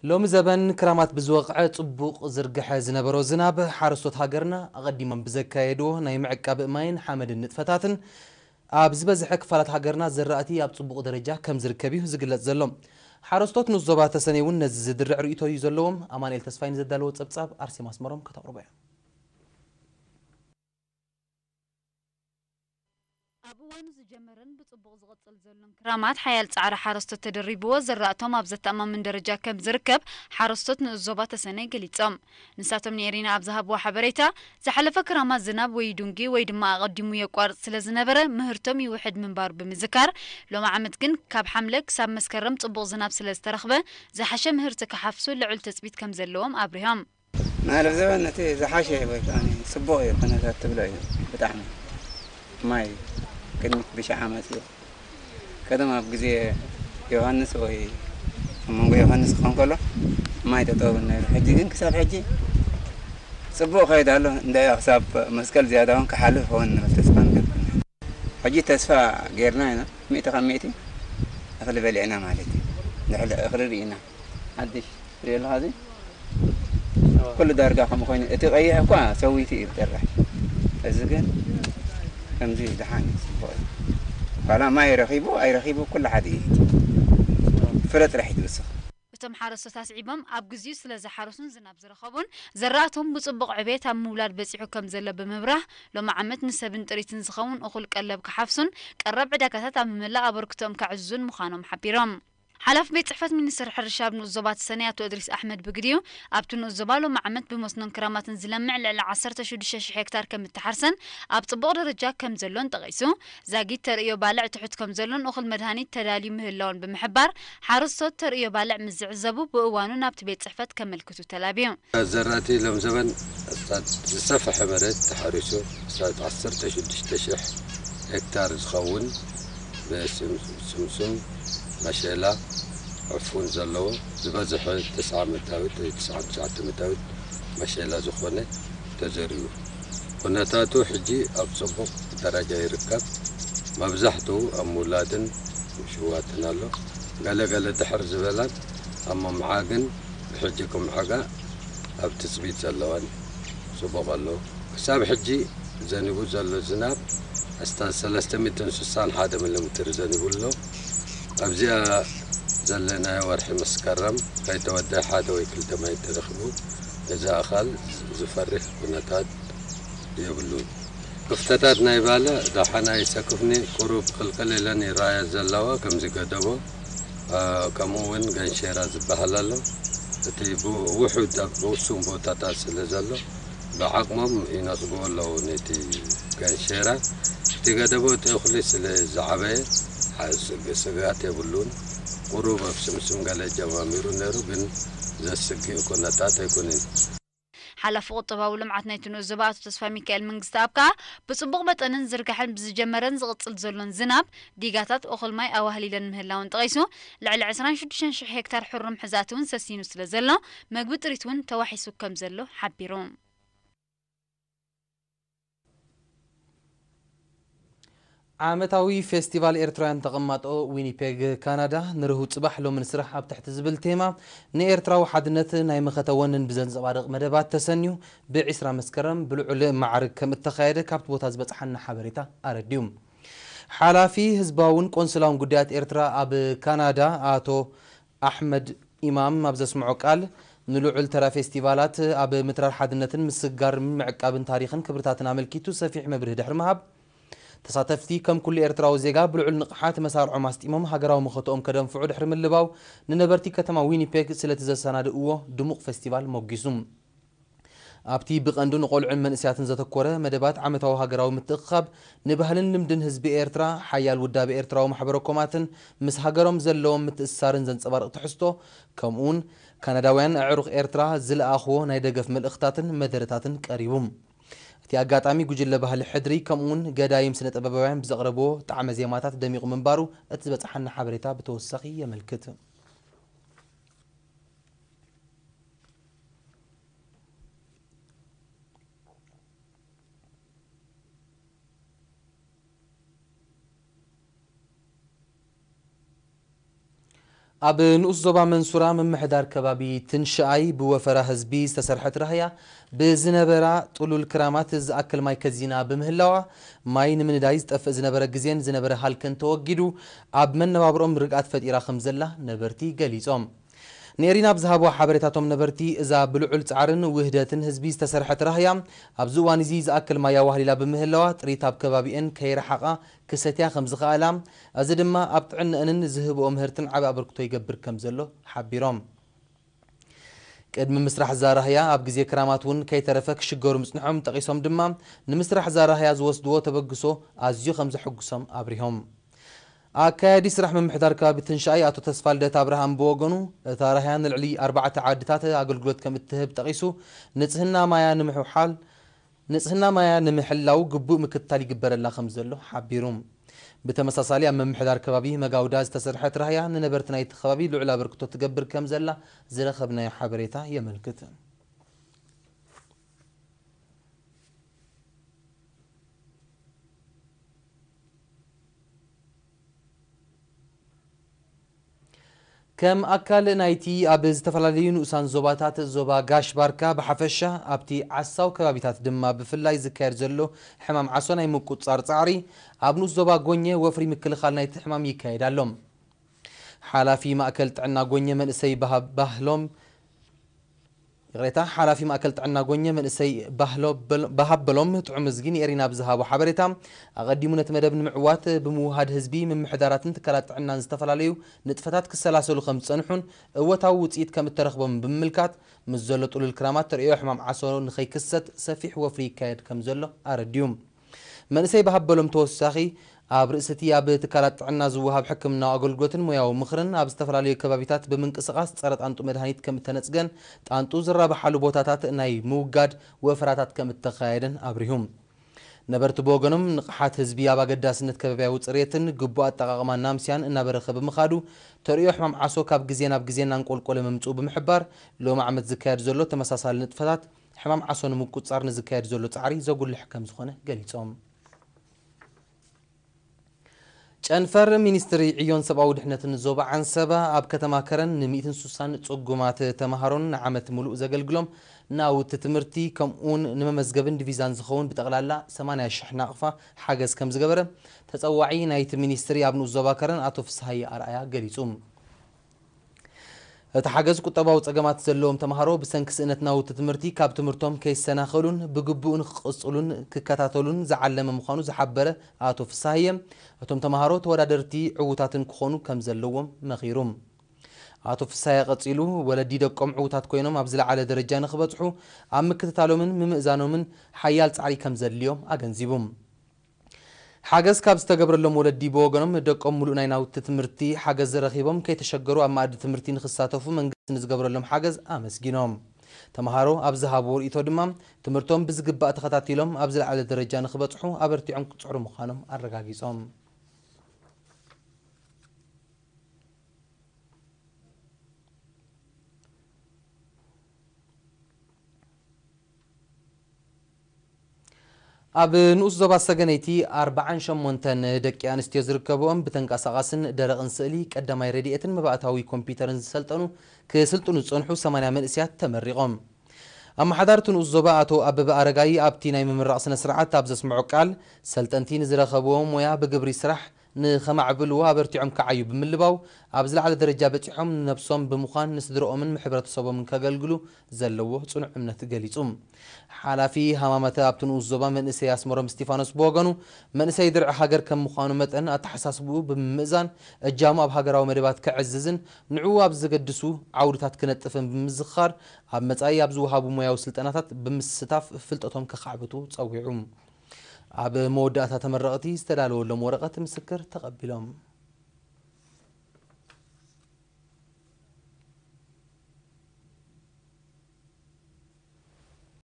ሎሚ ዘበን ክራማት ብዝወቕዐ ጽቡቕ ዝርግሐ ዝነበሮ ዝናብ፣ ሓረስቶት ሃገርና ኣቐዲሞም ብዘካየድዎ ናይ ምዕቃብ ማይን ሓመድን ንጥፈታትን፣ ኣብ ዝበዝሐ ክፋላት ሃገርና ዘራእቲ ኣብ ጽቡቕ ደረጃ ከም ዝርከብ እዩ ዝግለጽ ዘሎ። ሓረስቶት ንኡስ ዞባ ተሰነይ እውን ነዚ ዝድርዕ ርእይቶ እዩ ዘለዎም። ኣማኑኤል ተስፋይ ንዘዳለዎ ጸብጻብ ኣርሴማ ኣስመሮም ከተቕርቦ እያ። ኣብ እዋኑ ዝጀመረን ብጽቡቕ ዝቕጽል ዘሎን ክራማት፣ ሓያል ጻዕሪ ሓረስቶት ተደሪብዎ፣ ዘራእቶም ኣብ ዘተኣማምን ደረጃ ከም ዝርከብ ሓረስቶት ንኡስ ዞባ ተሰነይ ገሊጾም። ንሳቶም ንኤሪና ኣብ ዝሃብዎ ሓበሬታ፣ ዝሓለፈ ክራማት ዝናብ ወይ ይዱንጊ ወይ ድማ ኣቐዲሙ የቋርጽ ስለ ዝነበረ፣ ምህርቶም ይውሕድ ምንባሩ ብምዝካር፣ ሎሚ ዓመት ግን ካብ ሓምለ ክሳብ መስከረም ጽቡቕ ዝናብ ስለ ዝተረኽበ፣ ዝሓሸ ምህርቲ ክሓፍሱ ልዑል ትጽቢት ከም ዘለዎም ኣብሪሆም። ማለፍ ዘበን እቲ ዝሓሸ ወይ ከኣ ጽቡቕ እዩ፣ ኩነታት ትብሎ እዩ። ብጣዕሚ ማይ ቅድሚት ብሽዓ መጽኡ። ቀደም ኣብ ግዜ ዮሃንስ ወይ ኣብ መንጎ ዮሃንስ ክኸውን ከሎ ማይ ጠጠው ነይሩ። ሕጂ ግን ክሳብ ሕጂ ጽቡቕ ከይድ ኣሎ። እንዳ ክሳብ መስቀል ዝያዳ እውን ክሓልፍ ይኸውን ንብል ተስፋ ንገብር። ሕጂ ተስፋ ጌርና ኢና፣ ሚእቲ ካብ ሚእቲ እኽሊ በሊዕና ማለት እዩ። ድሕሪ እኽሊ ርኢና። ሓድሽ ትሪኦ ኣለኻ፣ እዚ ኩሉ ዳርጋ ከምኡ ኮይኑ፣ እቲ ቀይሕ እኳ ሰዊቱ እዩ ብጥራሕ። እዚ ግን ከምዚ ደሓን እዩ፣ ጽቡቕ እዩ። ዋላ ማይ ረኺቡ ኣይረኺቡ ኩሉ ሓደ እዩ። ፍረ ጥራሕ እዩ ትውስኽ። እቶም ሓረስቶት ኣስዒቦም፣ ኣብ ግዜኡ ስለ ዝሓረሱን ዝናብ ዝረኸቡን፣ ዘራእቶም ብጽቡቕ ዕቤት ኣብ ምውላድ በጺሑ ከም ዘሎ ብምብራህ፣ ሎሚ ዓመት ንሰብን ጥሪትን ዝኸውን እኹል ቀለብ ክሓፍሱን ቀረብ ዕዳጋታት ኣብ ምምላእ ኣበርክቶኦም ከዕዝዙን ምዃኖም ሓቢሮም። ሓላፊ ቤት ጽሕፈት ሚኒስትር ሕርሻ ኣብ ንኡስ ዞባ ተሰነይ ኣቶ እድሪስ ኣሕመድ ብግዲኡ፣ ኣብቲ ንኡስ ዞባ ሎሚ ዓመት ብመስኖን ክራማትን ዝለምዕ ልዕሊ ዓሰርተ ሽዱሽተ ሽሕ ሄክታር ከም እተሓርሰን ኣብ ጽቡቕ ደረጃ ከም ዘሎን ጠቒሱ፣ ዛጊት ተርእዮ ባልዕ ትሑት ከም ዘሎን እኹል መድሃኒት ተዳልዩ ምህላውን ብምሕባር፣ ሓረስቶት ተርእዮ ባልዕ ምስ ዝዕዘቡ ብእዋኑ ናብቲ ቤት ጽሕፈት ከመልክቱ ተላብዩ። ዘራእቲ ሎም ዘበን ኣስታት ዝሰፍሐ መሬት ተሓሪሱ፣ ኣስታት ዓሰርተ ሽዱሽተ ሽሕ ሄክታር ዝኸውን ብስምስም፣ መሸላ፣ ዕፉን ዘለዎ፣ ዝበዝሐ ተስዓ ሚእታዊት ወይ ተስዓን ትሽዓተ ሚእታዊት መሸላ ዝኾነ ተዘሪኡ። ኩነታቱ ሕጂ ኣብ ጽቡቕ ደረጃ ይርከብ። መብዛሕትኡ ኣብ ምውላድን ምሽዋትን ኣሎ። ገለ ገለ ድሕር ዝበላን ኣብ ምምዓግን ብሕጂ ክምዕጋ ኣብ ትጽቢት ዘለዋን ጽቡቕ ኣሎ። ክሳብ ሕጂ ዘኒቡ ዘሎ ዝናብ ኣስታት ሰለስተ ሚእትን ስሳን ሓደ ሚሊ ሜትር ዘኒቡ ኣሎ። ኣብዚኣ ዘለናዮ ወርሒ መስከረም ከይተወደአ ሓደ ወይ ክልተ ማይ ተረኺቡ፣ እዚ ኣኻል ዝፈርህ ኩነታት የብሉን። ክፍተታት ናይ ባልዕ ደሓን ኣይሰክፍኒ፣ ቁሩብ ቅልቅል ኢለን ይረኣያ ዘለዋ፣ ከምዚ ገደቦ፣ እ፣ ከምኡ እውን ገንሼራ ዝበሃል ኣሎ። እቲ ብ-፣ ውሑድ ኣብ ውሱን ቦታታት ስለ ዘሎ፣ ብዓቕሞም ይነጽግዎ ኣለዉ ነቲ ገንሼራ። እቲ ገደቦ እቲ እኽሊ ስለ ዝዓበየ፣ ሓ-፣ ስግ-፣ ስግኣት የብሉን። ቁሩብ ኣብ ስምስም ገለ ጀማሚሩ ነይሩ፣ ግን ዘስግእ ኩነታት ኣይኮነን። ሓላፊ ቁጠባዊ ልምዓት ናይቲ ንኡስ ዞባ ኣቶ ተስፋ ሚካኤል መንግስተኣብ ከኣ፣ ብጽቡቕ መጠንን ዝርጋሐን ብዝጀመረን ዝቕጽል ዘሎን ዝናብ፣ ዲጋታት እኹል ማይ ኣዋህሊለን ምህላወን ጠቒሱ፣ ልዕሊ ዕስራን ሽዱሽተን ሽሕ ሄክታር ሕሩም ሕዛእቲ እውን ሰሲኑ ስለ ዘሎ፣ መግቢ ጥሪት እውን ተዋሒሱ ከም ዘሎ ሓቢሩ። ዓመታዊ ፌስቲቫል ኤርትራውያን ተቐማጦ ዊኒፔግ ካናዳ፣ ንርሁው ጽባሕ ሎሚ ንስራሕ ኣብ ትሕቲ ዝብል ቴማ፣ ንኤርትራዊ ሓድነት ናይ መኸተ ወንን ብዘንጸባርቕ መደባት ተሰንዩ፣ ብዒስራ መስከረም ብልዑል ማዕርግ ከም እተኻየደ ካብቲ ቦታ ዝበጽሓና ሓበሬታ ኣረድዩ። ሓላፊ ህዝባውን ቆንስላውን ጉዳያት ኤርትራ ኣብ ካናዳ ኣቶ ኣሕመድ ኢማም ኣብ ዘስምዖ ቃል፣ ንልዑል ተራ ፌስቲቫላት ኣብ ምትራር ሓድነትን ምስግጋር ምዕቃብን ታሪኽን ክብርታትን ኣመልኪቱ ሰፊሕ መብርሂ ድሕሪ ምሃብ፣ ተሳተፍቲ ከም ኩሉ ኤርትራዊ ዜጋ ብልዑል ንቕሓት መሳርዖም ኣስጢሞም ሃገራዊ መኸተኦም ከደንፍዑ ድሕሪ ምልባው፣ ንነበርቲ ከተማ ዊኒፔግ ስለቲ ዘሰናድእዎ ድሙቕ ፌስቲቫል ሞጊሱ። ኣብቲ ብቐንዱ ንቖልዑን መንእሰያትን ዘተኮረ መደባት ዓመታዊ ሃገራዊ ምትእኽኻብ ንባህልን ልምድን ህዝቢ ኤርትራ፣ ሓያል ውዳበ ኤርትራዊ ማሕበረ ኮማትን ምስ ሃገሮም ዘለዎም ምትእስሳርን ዘንጸባርቕ ትሕዝቶ፣ ከምኡውን ካናዳውያን ኣዕሩኽ ኤርትራ ዝለኣኽዎ ናይ ደገፍ መልእኽታትን መደረታትን ቀሪቡ። እቲ ኣጋጣሚ ጉጅለ ባህሊ ሕድሪ ከምኡውን ገዳይም ስነ ጥበባውያን ብዘቕረብዎ ጣዕመ ዜማታት ደሚቑ ምንባሩ እቲ ዝበጽሓና ሓበሬታ ብተወሳኺ የመልክት። ኣብ ንኡስ ዞባ መንሱራ ምምሕዳር ከባቢ ትንሽኣይ ብወፈራ ህዝቢ ዝተሰርሐት ራህያ ብዝነበራ ጥሉል ክራማት ዝኣክል ማይ ከዚና ብምህላዋ፣ ማይ ንምንዳይ ዝጠፍእ ዝነበረ ግዜን ዝነበረ ሃልክን ተወጊዱ ኣብ መነባብሮም ርግኣት ፈጢራ ከም ዘላ ነበርቲ ገሊጾም። ንኤሪና ኣብ ዝሃብዎ ሓበሬታቶም ነበርቲ፣ እዛ ብልዑል ጻዕርን ውህደትን ህዝቢ ዝተሰርሐት ራህያ ኣብዚ እዋን እዚ ዝኣክል ማይ ኣዋህሊላ ብምህላዋ፣ ጥሪት ኣብ ከባቢኤን ከይረሓቓ ክሰትያ ከም ዝኸኣላ፣ እዚ ድማ ኣብ ጥዕነአንን ዝህብኦ ምህርትን ዓቢ ኣበርክቶ ይገብር ከም ዘሎ ሓቢሮም። ቅድሚ ምስራሕ ዛራህያ ኣብ ግዜ ክራማት እውን ከይተረፈ ክሽገሩ ምጽንሖም ጠቒሶም ድማ፣ ንምስራሕ ዛራህያ ዝወስድዎ ተበግሶ ኣዝዩ ከም ዘሐጉሶም ኣብሪሆም። ኣካያዲ ስራሕ ምምሕዳር ከባቢ ትንሻይ ኣቶ ተስፋልደት ኣብርሃም ብወገኑ፣ እታ ራህያ ንልዕሊ ኣርባዕተ ዓድታት ኣገልግሎት ከም እትህብ ጠቒሱ፣ ንጽህና ማያ ንምሕሓል ንጽህና ማያ ንምሕላው ግቡእ ምክትታል ይግበረላ ከም ዘሎ ሓቢሩ። ብተመሳሳሊ ኣብ ምምሕዳር ከባቢ መጋውዳ ዝተሰርሐት ራህያ ንነበርቲ ናይቲ ከባቢ ልዑል ኣበርክቶ ትገብር ከም ዘላ ዝረኸብናዮ ሓበሬታ የመልክት። ከም ኣካል ናይቲ ኣብ ዝተፈላለዩ ንኡሳን ዞባታት ዞባ ጋሽ ባርካ ብሓፈሻ ኣብቲ ዓሳው ከባቢታት ድማ ብፍላይ ዝካየድ ዘሎ ሕማም ዓሶ ናይ ምቁጽጻር ጻዕሪ ኣብ ንኡስ ዞባ ጎኘ ወፍሪ ምክልኻል ናይቲ ሕማም ይካየድ ኣሎ። ሓላፊ ማእከል ጥዕና ጎኘ መንእሰይ ባህሎም ይቕሬታ፣ ሓላፊ ማእከል ጥዕና ጎኘ መንእሰይ ባህበሎም ጥዑም እዝጊ ንኤሪና ብዝሃቦ ሓበሬታ፣ ኣቐዲሙ ነቲ መደብ ንምዕዋት ብምውሃድ ህዝቢ፣ ምምሕዳራትን ትካላት ጥዕናን ዝተፈላለዩ ንጥፈታት ክሰላሰሉ ከም ዝጸንሑን እወታዊ ውጽኢት ከም እተረኽቦም ብምምልካት፣ ምስ ዘሎ ጥሉል ክራማት ተርእዮ ሕማም ዓሶ ንኸይክሰት ሰፊሕ ወፍሪ ይካየድ ከም ዘሎ ኣረድዩ። መንእሰይ ብሃበሎም ተወሳኺ፣ ኣብ ርእሲ እቲ ኣብ ትካላት ጥዕና ዝወሃብ ሕክምናዊ ኣገልግሎትን ሞያዊ ምኽርን ኣብ ዝተፈላለዩ ከባቢታት ብምንቅስቓስ ጸረ ጣንጡ መድሃኒት ከም እተነጽገን ጣንጡ ዝራብሓሉ ቦታታት ናይ ምውጋድ ወፈራታት ከም እተኻየደን ኣብሪሁ። ነበርቲ ብወገኖም፣ ንቕሓት ህዝቢ ኣብ ኣገዳስነት ከባብያዊ ጽሬትን ግቡእ ኣጠቓቕማ ናምስያን እናበረኸ ብምኻዱ፣ ተርእዮ ሕማም ዓሶ ካብ ግዜ ናብ ግዜ እናንቆልቆለ ምምጽኡ ብምሕባር፣ ሎሚ ዓመት ዝካየድ ዘሎ ተመሳሳሊ ንጥፈታት ሕማም ዓሶ ንምቁጽጻር ንዝካየድ ዘሎ ጻዕሪ ዘጉልሕ ከም ዝኾነ ገሊጾም። ጨንፈር ሚኒስትሪ ዕዮን ሰብኣዊ ድሕነትን ዞባ ዓንሰባ ኣብ ከተማ ከረን ን160 ጽጉማት ተምሃሮን ንዓመት ምሉእ ዘገልግሎም ናውቲ ትምህርቲ ከምኡውን ንመመዝገብን ዲቪዛን ዝኸውን ብጠቕላላ ሰማንያ ሽሕ ናቕፋ ሓገዝ ከም ዝገበረ ተጸዋዒ ናይቲ ሚኒስትሪ ኣብ ንኡስ ዞባ ከረን ኣቶ ፍስሃየ ኣርኣያ ገሊጹ። እቲ ሓገዝ ቁጠባዊ ጸገማት ዘለዎም ተምሃሮ ብሰንኪ ስእነት ናውቲ ትምህርቲ ካብ ትምህርቶም ከይሰናኸሉን ብግቡእ ንክቕጽሉን ክከታተሉን ዝዓለመ ምዃኑ ዝሓበረ ኣቶ ፍስሃየ፣ እቶም ተምሃሮ ተወዳደርቲ ዕዉታትን ክኾኑ ከም ዘለዎም መኺሩ። ኣቶ ፍስሃየ ቀጺሉ፣ ወለዲ ደቆም ዕዉታት ኮይኖም ኣብ ዝለዓለ ደረጃ ንክበጽሑ ኣብ ምክትታሎምን ምምእዛኖምን ሓያል ጻዕሪ ከም ዘድልዮም ኣገንዚቡ። ሓገዝ ካብ ዝተገብረሎም ወለዲ ብወገኖም፣ ደቆም ሙሉእ ናይ ናውቲ ትምህርቲ ሓገዝ ረኺቦም ከይተሸገሩ ኣብ መኣዲ ትምህርቲ ንክሳተፉ መንግስቲ ንዝገብረሎም ሓገዝ ኣመስጊኖም። ተምሃሮ ኣብ ዝሃብዎ ርእይቶ ድማ፣ ትምህርቶም ብዝግባእ ተኸታቲሎም ኣብ ዝለዓለ ደረጃ ንክበጽሑ ኣበርቲዖም ክጽዕሩ ምዃኖም ኣረጋጊጾም። ኣብ ንኡስ ዞባ ሰገነይቲ ኣርባዓን ሸሞንተን ደቂ ኣንስትዮ ዝርከብኦም ብተንቀሳቓስን ደረቕን ስእሊ ቀዳማይ ረድኤትን መባእታዊ ኮምፒውተርን ዝሰልጠኑ ክስልጥኑ ዝጸንሑ ሰማንያ መንእሰያት ተመሪቖም። ኣመሓዳሪ እቲ ንኡስ ዞባ ኣቶ ኣበበ ኣረጋይ ኣብቲ ናይ ምምራቕ ስነ ስርዓት ኣብ ዘስምዖ ቃል፣ ሰልጠንቲ ንዝረኸብዎ ሞያ ብግብሪ ስራሕ ንኸማዕብልዎ ኣበርቲዖም ክዓዩ ብምልባው፣ ኣብ ዝለዓለ ደረጃ በጺሖም ንነብሶም ብምዃን ንስድርኦምን ንሕብረተሰቦምን ከገልግሉ ዘለዎ ጽኑዕ እምነት ገሊጹ። ሓላፊ ሃማመተ ኣብቲ ንኡስ ዞባ መንእሰይ ኣስመሮም እስቲፋኖስ ብወገኑ፣ መንእሰይ ድርዒ ሃገር ከም ምዃኑ መጠን ኣተሓሳስብኡ ብምምእዛን፣ እጃሙ ኣብ ሃገራዊ መደባት ከዕዝዝን ንዕኡ ኣብ ዘገድሱ ዓውድታት ክነጥፍን ብምዝኻር፣ ኣብ መጻኢ ኣብ ዝወሃቡ ሞያዊ ስልጠናታት ብምስታፍ ፍልጠቶም ከኻዕብቱ ጸዊዑ። ኣብ መወዳእታ ተመረቕቲ ዝተዳለወሎም ወረቐት ምስክር ተቐቢሎም።